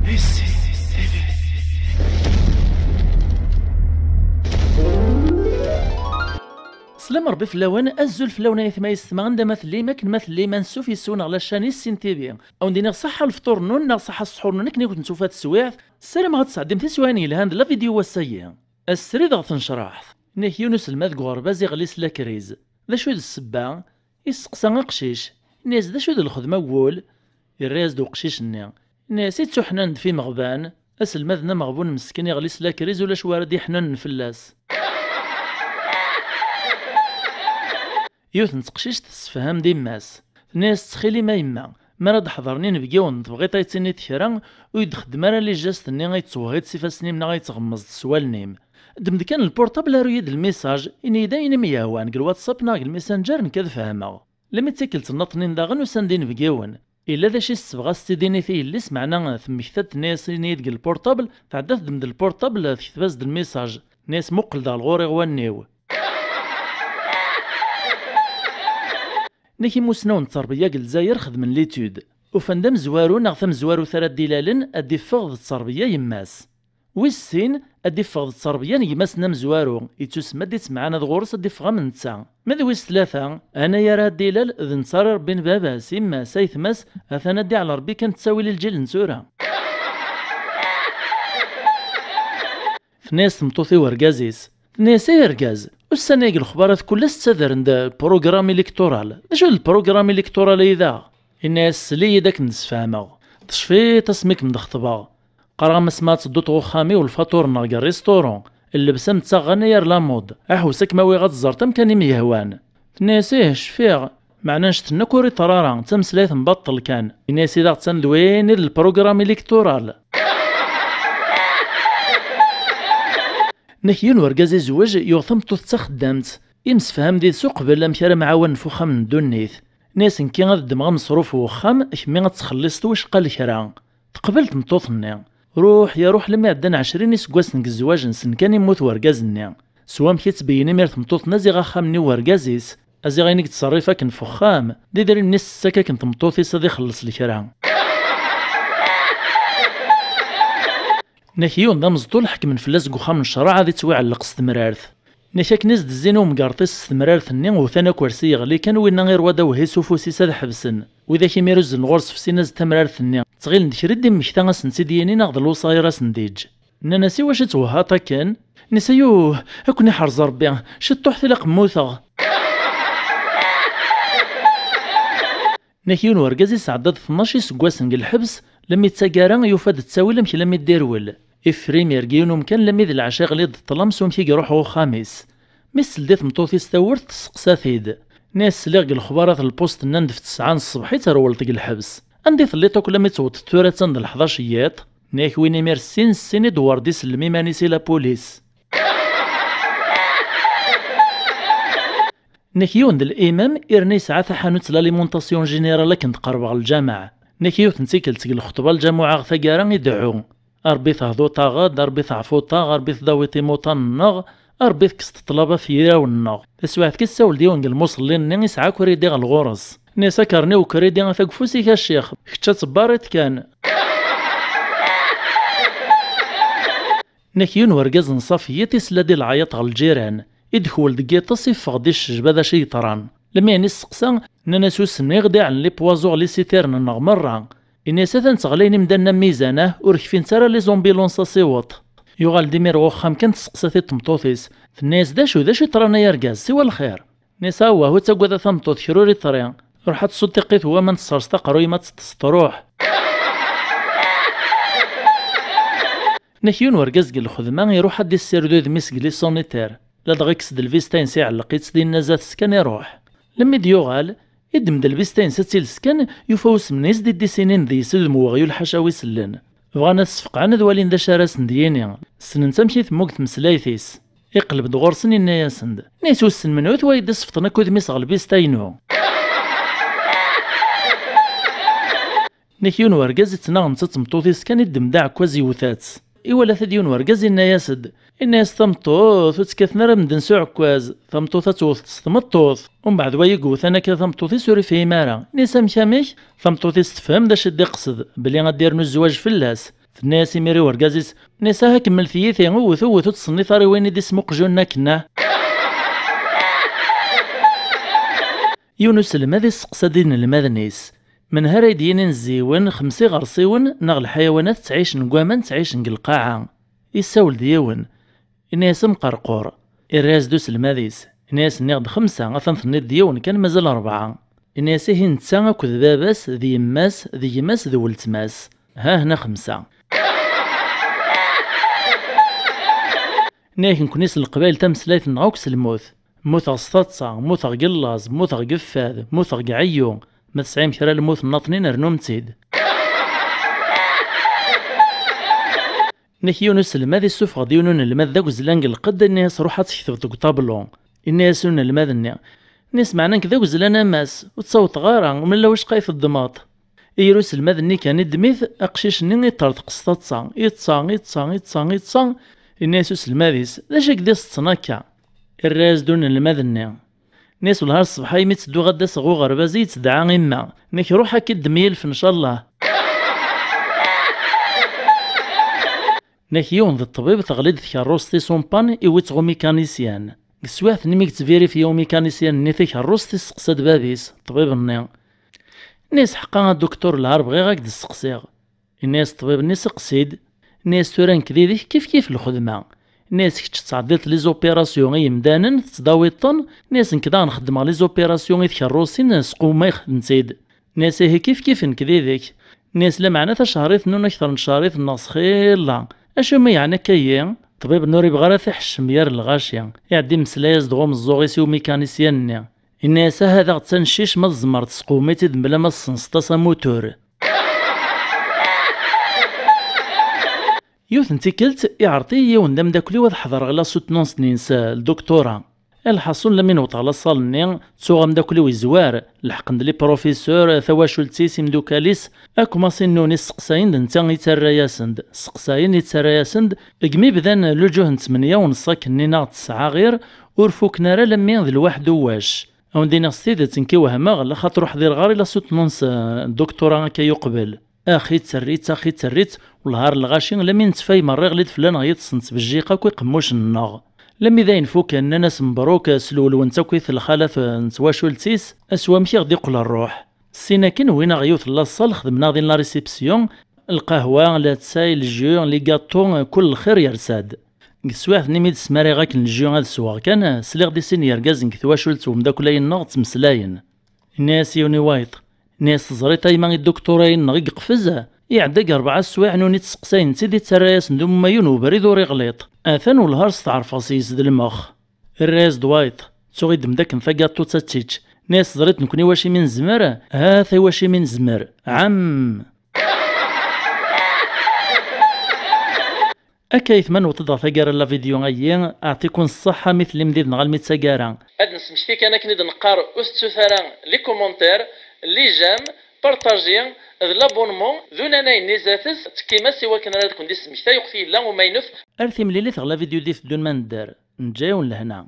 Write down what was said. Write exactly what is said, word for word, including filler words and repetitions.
Slam Rebbi fell-awen, azul fell-awen ay atma yessetma, anda ma tellim, akken ma tellim, ansuf yes-wen ɣer la chaîne Issin T V. A wen-d-iniɣ ṣaḥḥa lefṭur-nwen neɣ ṣaḥḥa ssḥur-nwen akken i kent-tufa teswiɛt. Ssarameɣ ad tesɛeddim tiswiɛin yelhan d la vidéo n wass-agi. Asrid ɣer tnecraḥt. Nnek yiwen uselmad deg uɣerbaz iɣli s lakriz. D acu i d ssebba? Yesteqsa aqcic. Inna-yas: "D acu d lxedma n wul?" Irra-yas-d uqcic-nni. Inna-yas: "Ittuḥnan-d f imeɣban." Aselmad-nni ameɣbun meskin iɣli s lakriz, ulac wi ara d-iḥnanen fell-as. Yiwet n teqcict tessefham-d yemma-s. Tenna-yas: "Ttxil-m a yemma, mi ara d-ḥeḍren inebgiwen tebɣiḍ ad yi-d-tiniḍ kra, ur yi-d-xeddem ara les gestes-nni ay tettwehhiḍ s ifassen-im neɣ ay teɣemmeẓ s wallen-im. Ddem-d kan lpurṭabl, aru-yi-d lmisaj, ini-yi-d ayen i m-yehwan deg lWhatsApp neɣ deg lMessenger, nekk ad fehmeɣ." Lmi d tikkelt nniḍnin daɣen usan-d inebgiwen. Yella d acu i s-tebɣa s-tt-id-tini i yelli-s, meɛna temmekta-d, tenna-yas: "Ini-yi-d deg lpurṭabl." Tɛedda teddem-d lpurṭabl, tekteb-as-d lmisaj, tenna-yas: "Muqel-d ɣer lɣur-i ɣwanniw." Nnek imusnawen n tterbiya deg Lezzayer xedmen l'étude. Ufan-d amezwaru neɣ tamezwarut ara d-ilalen ad d-iffeɣ d tterbiya yemma-s. Wis sin, ad d-iffeɣ d tterbiya n gma-s n amezwaru, yettusemma-d ittemɛanad ɣur-s ad d-iffeɣ am netta. Ma d wis tlata, anayer ad d-ilal d netta ara irebbin baba-s, yemma-s, aytma-s, atan ad d-iɛel Rebbi kan ttawil i lǧil n tura. Tenna-yas tmeṭṭut i urgaz-is. Tenna-yas: "Ay argaz, ussan-agi lexbarat kullas ttadren-d programme électoral. D acu d lprogramme électoral-ayi daɣ?" Yenna-yas: "Sel-iyi-d ad kem-d-sfehmeɣ. Tecfiḍ asmi kem-d-xeṭbeɣ? Qqareɣ-am asma ad tedduḍ ɣer uxxam-iw, lfaṭur-nneɣ deg rrisṭuṛu, llebsa-m d taɣa-nni ar la mode. Aḥewwes ad kem-awiɣ ad teẓreḍ amkan i m-yehwan." Tenna-yas: "Ih, cfiɣ. Meɛna annect-nni akk ur iḍerru ara, d tameslayt n baṭṭel kan." Yenna-yas: "I d aɣ-ttan d win i d lprogramme électoral." Nnek yiwen urgaz izewwej, yuɣ tameṭṭut d taxeddamt. Imsefham did-s uqbel amek ara mɛawanen f uxxam n ddunit. Nni-as: "Nekki ad ddmeɣ ameṣruf n uxxam, kemmi ad txelliṣeḍ wacqa lekra." Teqbel tmeṭṭut-nni. Ruḥ ya ruḥ, lemmi ɛeddan ɛecrin iseggasen deg zzwaǧ-nsen kan, immut urgaz-nni. S wamek i ttbeyyin imir tmeṭṭut-nni aziɣ axxam-nni n urgaz-is, aziɣ ayen i yettṣerrif akken f uxxam, d idrimen-is tettak akken tmeṭṭut-is ad ixelleṣ lekra. Nnek yiwen d ameẓṭul ḥekmen fell-as deg uxxam n ccreɛ ad ittwiɛelleq s temrart. Nnek akken i s-d-zzin umgerṭ-is s temrart-nni, wtan akersi yeɣli kan, winna irwa-d awehhi s ufus-is ad ḥebsen. Widak imir uzzlen ɣur-s fsin-as-d tamrart-nni, ttɣilen d kra i d-immekta ad sen-tt-id-yini neɣ d lewṣaya ara sen-d-iǧǧ. Nnan-as: "Iwacu twehhaḍ akken?" Nni-as: "Ayuh, ad ken-iḥrez Rebbi, ciṭṭuḥt ilaq mmuteɣ." Nnek yiwen urgaz isɛedda-d tnac iseggasen deg lḥebs, lemmi d taggara yufa-d ttawil amek lammi d-irwel. Iffer imir deg yiwen umkan lemmi d lɛecc iɣli-d ṭṭlam s wamek i iruḥ ɣer uxxam-is. Mi s-teldi tmeṭṭut-is tawwurt, testeqsa-t-id. Nni-as: "Sliɣ deg lexbarat lpust nnan-d f tesɛa n ṣṣbeḥ i terwleḍ deg lḥebs. Anda i telliḍ akk lammi d-tewwḍeḍ tura attan d leḥdac n yiḍ?" Nni-ak win imir sin sin i d-werḍ isellem iman-is i la police. Nnek yiwen d limam, irna yesɛa taḥanut l'alimentation générale akken d-qerbeɣ lǧameɛ. Nnek yiwet n tikkelt seg lxeṭba lǧamuɛa ɣer taggara ideɛɛu: "A Rebbi tehduṭ-aɣ-d, a Rebbi teɛfuṭ-aɣ, a Rebbi tdawiḍ imuṭan-nneɣ, a Rebbi tekkseḍ ṭṭlaba f yirawen-nneɣ." Taswiɛt kan tessawel-d yiwen deg lmuṣellin-nni, yesɛa akk ridi ɣer lɣur-s. Nni-as: "Akarni ukridi ata deg ufus-ik a ccix, kečč ad tebbariḍ kan." Nnek yiwen urgaz n ṣafi yiṭ isla-d i leɛyaṭ ɣer lǧiran. I d-kwel deg yiṭes, iffeɣ-d iccejba d acu yeḍran. Lemmi i s-steqsa, nnan-as: "Usmen i ɣ-d-iɛlen les poisons ɣer les citernes-nneɣ merra." Ini-as: "Atan ttɣlayen imdanen am mizan, ah, ur kfint ara les ambulances asiweḍ." Yuɣal-d imir ɣer uxxam kan, testeqsa-t-id tmeṭṭut-is. Tenna-yas: "D acu, d acu yeḍran ay argaz? Siwa lxir." Nni-as: "Awah, ur ttagad a tameṭṭut, kra ur yeḍri. Ruḥ ad tessuḍ tiqqit n waman, tesserseḍ aqerruy-im ad teṭṭseḍ, ruḥ." Nnek yiwen urgaz deg lxedma iruḥ ad d-issired udem-is deg les sanitaires. Ladɣa ikkes-d lbista-ines iɛelleq-itt dinna zdat-s kan iruḥ. Lemmi d-yuɣal, iddem-d lbista-ines ad tt-iles kan, yufa usmen i s-d-iddisinin deg-s udem n weɣyul ḥaca wi sellen. Bɣan ad sfeqɛen ad walin d acu ara sen-d-yini. Ssnen-tt amek i temmug tmeslayt-is. Iqleb-d ɣur-sen, inna-yasen-d: "Nni-as, wissen menhu-t wayeḍ isefṭen akk udem-is ɣer lbista-inu?" Nnek yiwen urgaz ittnaɣ netta d tmeṭṭut-is kan, iddem-d aɛekkaz iwta-tt. Iwala-t-id yiwen urgaz, inna-yas-d, inna-yas: "Tameṭṭut, ur tt-kkaten ara medden s uɛekkaz. Tameṭṭut ad tewteḍ s tmeṭṭut." Umbeɛd wayi iwtan akka tameṭṭut-is ur ifhim ara. Nni-as: "Amek, amek?" Tameṭṭut-is tefhem d acu i d-iqsed, belli ad d-irnu zzwaǧ fell-as. Tenna-yas imir i urgaz-is, nisa ha kemmel tiyiti, wwet, wwet, ur ttṣennit ara i wayen i d-isem uqjun-nni akken-a. Yiwen uselmad isseqsa-d inelmaden-is, menha ara yi-d-yinin zziwen, xemsa iɣersiwen, neɣ lḥayawanat ttɛicen deg waman, ttɛicen deg lqaɛa? Issawel-d yiwen, inna-yas amqerqur. Irra-yas-d uselmad-is, inna-yas nniɣ-d xemsa, atan tenniḍ-d yiwen kan, mazal rebɛa. Inna-yas ihi netta akked baba-s d yemma-s d gma-s d weltma-s. Ha hna xemsa. Nniɣ-ak nekkni s leqbayel tameslayt-nneɣ akk s lmut. Mmuteɣ s taḍsa, mmuteɣ deg llaẓ, mmuteɣ deg ffad, mmuteɣ deg ɛeyyu. Ma tesɛim kra lmut nnaṭnin rnum-tt-id. Nniɣ-ak yiwen uselmad issufeɣ-d yiwen unelmad d agezlan deg lqedd, inna-yas ruḥ ad tektebeḍ deg uṭablu. Inna-yas unelmad-nni, inna-yas meɛna nekk d agezlan a mass, ur ttawḍeɣ ara, umella wacqa i teddmeḍ? Iyir uselmad-nni kan iddem-it, aqcic-nni iṭṭerḍeq s taḍsa, iṭṭa, iṭṭa, iṭṭa, iṭṭa. Inna-yas uselmad-is, d acu i k-d-iseṭṭen akka? Irra-yas-d unelmad-nni. Inna-yas wellah ar ṣṣbeḥ imi ttedduɣ ad d-aseɣ uɣerbaz i yettedɛa imma. Inna-k ruḥ akka iddem yilef ncallah. Inna-k yiwen d ṭṭbib teɣli-d tkerrust-is umpan iwwi-tt ɣer umikanisyan. Deg teswiɛt-nni mi yettvirifiya umikanisyan-nni takerrust isteqsa-d bab-is, ṭṭbib-nni. Inna-yas ḥeqqa a duktur lɛar bɣiɣ ad k-d-steqsiɣ. Inna-yas ṭṭbib-nni seqsi-d. Inna-yas tura nekk d yid-k kif kif lxedma. Inna-yas kečč tettɛeddiḍ les opérations i yemdanen, tettdawiḍ-ten. Inna-yas nekk daɣen xeddmeɣ les opérations i tkerrusin, sqewma i xedment-id. Inna-yas ihi kif kif nekk d yid-k. Inna-yas lameɛna tacehrit-nni akter n tcehrit-nneɣ sxilla. Acu ma yeɛni akka-yi? Ṭṭbib-nni ur yebɣi ara ad t-iḥeccem gar lɣaci. Iɛedda imeslay-as-d ɣer umeẓẓuɣ-is i umikanisyan-nni. Inna-yas aha daɣ d taneccicem ma tzemreḍ sqewm-itt-id mebla ma tessenseḍ-as amutur. Yiwet n tikkelt, iɛreḍ-iyi yiwen d ameddakel-iw ad ḥeḍreɣ la soutenance-nni-ines, eh, lduktura. Lḥaṣun, lammi newweḍ ɣer laṣal-nni, ttuɣ ameddakel-iw yezwar, leḥqen-d les professeurs, tawacult-is, imdukal-is, akk masin-nni yesseqsayen-d netta yettarra-yasen-d, sseqsayen yettarra-yasen-d, deg mi bdan lǧuh n tmenya u nṣa akken-nni neɣ tesɛa ɣir, ur fuken ara lammi d lwaḥed uwac. A wen-d-iniɣ s tidet, nekk i wehmeɣ, laxaṭer ur ḥdireɣ ara i la soutenance, eh, n duktura akka yuqbel. Axi territ, axi territ, wellah ar lɣaci, lammi nettfay merriɣ lid fell-aneɣ yiṭes nettbejjiq akk iqemmucen-nneɣ. Lammi d ayen fuken, nnan-as mebruk s lwelwent akk i telxalat n twacult-is, s wamek i ɣ-d-iqqel rruḥ. Ssin akken wwin-aɣ yiwet n laṣal, xedmen-aɣ din la réception, lqahwa, latay, lju, les gâteaux, kul lxir yersa-d. Deg teswiɛt-nni mi d-smariɣ akken lju ad sweɣ kan, sliɣ-d i sin yergazen deg twacult n umeddakel-ayi-nneɣ ttmeslayen. Inna-yas yiwen i wayeḍ, inna-yas teẓriḍ a yemma i dduktur-ayi-nneɣ i yeqfez, iɛedda deg rebɛa swayeɛ nuni ttseqsayen-tt-id, ittarra-yasen-d ummayun ubrid ur iɣliḍ. Atan wellah ar steɛrfeɣ s-yes d lmex. Irra-yas-d wayeḍ, ttuɣ iddem-d akken tagaṭut ad tt-ičč. Inna-yas teẓriḍ nekkni wacimi nezmer, ha-t-a wacimi nezmer. Ɛam! Akka aytma newweḍ-d ɣer taggara n la vidéo-ayi, aɛṭi-kun ṣṣeḥḥa mi tellim did-neɣ almi d taggara. Ad nesmekti kan akken i d-neqqar, ur tettut ara les commentaires, les j'aime, partager, d l'abonnement, d unanay-nni zdat-s, tekkim-as i wakken ara d-ken-d-ismektay uqt yella umaynut. Ar timlilit ɣer la vidéo d-iteddun ma nedder, neǧǧa-yawen lehna.